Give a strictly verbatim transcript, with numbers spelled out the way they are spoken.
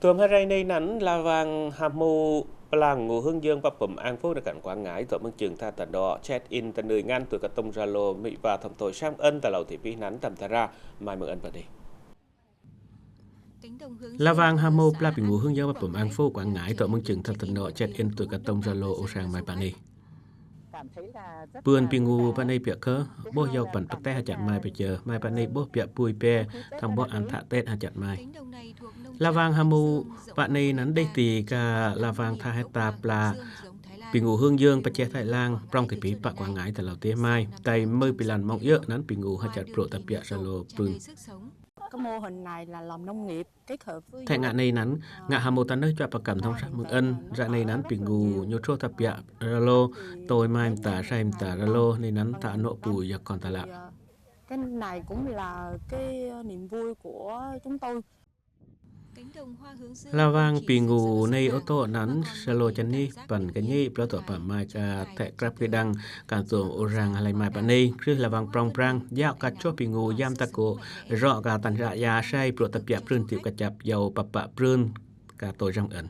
Tuam ha rai nây năn la vang ha hmu plang ngô hương yơn pă pơm ang phô nơ̆ kăn Quảng Ngãi dŏ mơng chưng tha ta đŏ chat in ta nơ̆i ngăn tui kơ tông Zalo mĭ va thăm tôi sang ân ta lầu thị pih năn tâm ta ra mai mơng ân bơh đê. La vang ha hmu plang pi ngô hương yơn pă pơm ang phô Quảng Ngãi dŏ mơng chưng tha ta đŏ chat in tui kơ tông Zalo ô sang mai pă nây. Pưn pi ngô pă nây piă khơ, ƀôh yau păn pơtê ha chăt mai pơ jơ, mai pă nây ƀôh piă pui pe, thăm ƀôh ăn thă Tết ha chăt mai. La vang ha hmu pă nây năn đê̆ ti kơ la vang tha hĕ ta plang pi ngô hương yơn pơ cheh Thái Lan, prong ti pih pă Quảng Ngãi ta lầu tê mai, tay mưh pi lăn mông yơh năn pi ngô ha chăt prô̆ ta piă Zalo pưn. Cái mô hình này là làm nông nghiệp kết hợp với Thẻ ngă nây năn, ngă ha hmu ta nơ̆ chuă pă kăm thông sang mơng ân, ră nây năn pi ngô ñu trô ta piă Zalo, tôi mai mta, sai mta Zalo, nây năn ta anŏ pui yă kon ta lă. Cái này cũng là cái niềm vui của chúng tôi. La vang pi ngô nây ô tô năn, Zalo chân ni, păn kơ nhê̆, plơ̆ tŏ pă mai kơ thẻ Grab kê đăng, kăn tông ô rang ha lay mai pă nây, krưh la vang prong prang, yă kơ chuă pi ngô yăm ta kô, rŏ kơ tăn ră ya sai, prô̆ ta piă prưn tiŏ kơ chăp, yau pă pă prưn, kơ tôi jăm ân.